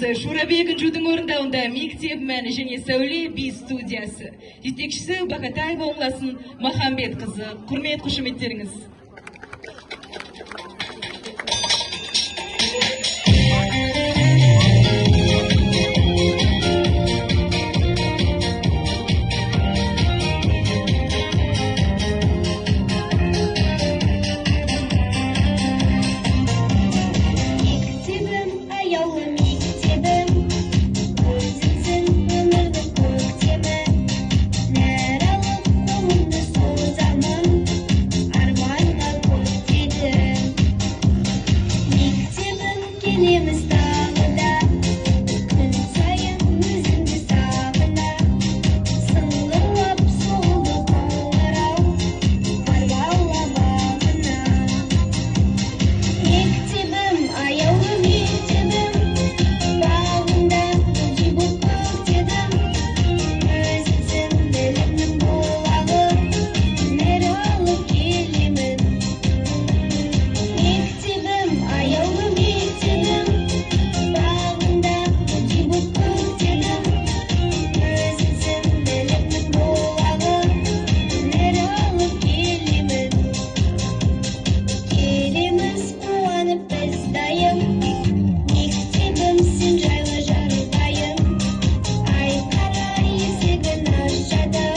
Шурабек Інжудің орындауында «Мектеп» әні және «Сәуле» би студиясы. Жетекшісі Бақатаева Оңласын Махамбет қызы. Құрмет, қошеметтеріңіз. Мектебім, аяулы мектебім, өзіңсің өмірдің көктемі. Нәр алып қолымды созамын, арманға көктедім. Мектебім, келеміз тағы да, күн сайын өзіңді сағына. Сыңғырлап соғылды қоңырау, бар бала бағына. Мектебім, аяулы мектебім, бағыңда гүлдей боп көктедім. Өзіңсің білімнің бұлағы, нәр алып келемін. Мектебім, аяулы мектебім, бағыңда гүлдей боп көктедім. Өзіңсің білімнің бұлағы, нәр алып келемін. Келеміз қуанып біз дайым, мектебім, сен жайлы жарығайын. Айқара есігін ашады,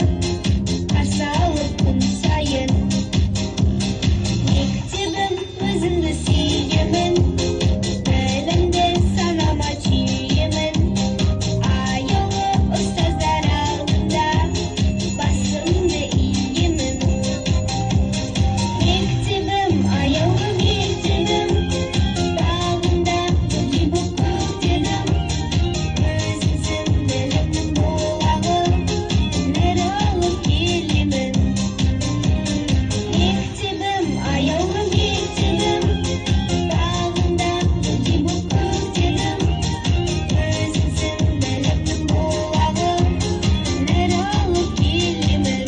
қарсы алып күн сайын. Мектебім, өзіңді сүйемін, білімді санама түйемін. Аяулы ұстаздар алдында басымды иемін. Мектебім, аяулы мектебім, бағыңда гүлдей боп көктедім. Өзіңсің білімнің бұлағы, нәр алып келемін. Мектебім, аяулы мектебім, бағыңда гүлдей боп көктедім. Өзіңсің білімнің бұлағы, нәр алып келемін.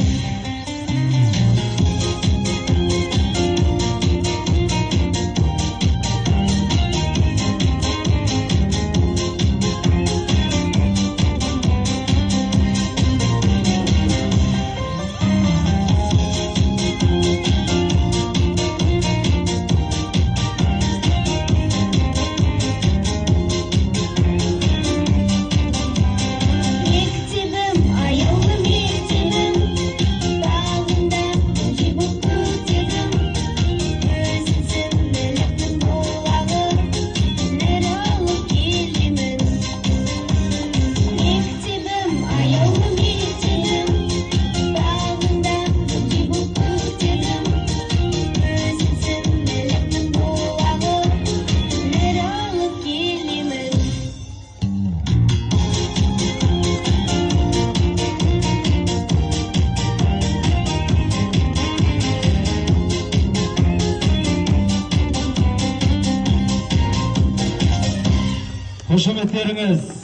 Мектебім, аяулы мектебім, бағыңда гүлдей боп көктедім. Өзіңсің білімнің бұлағы, нәр алып келемін. Мектебім, аяулы мектебім, бағыңда гүлдей боп көктедім. Өзіңсің білімнің бұлағы, нәр алып келемін. Қошеметтеріңіз.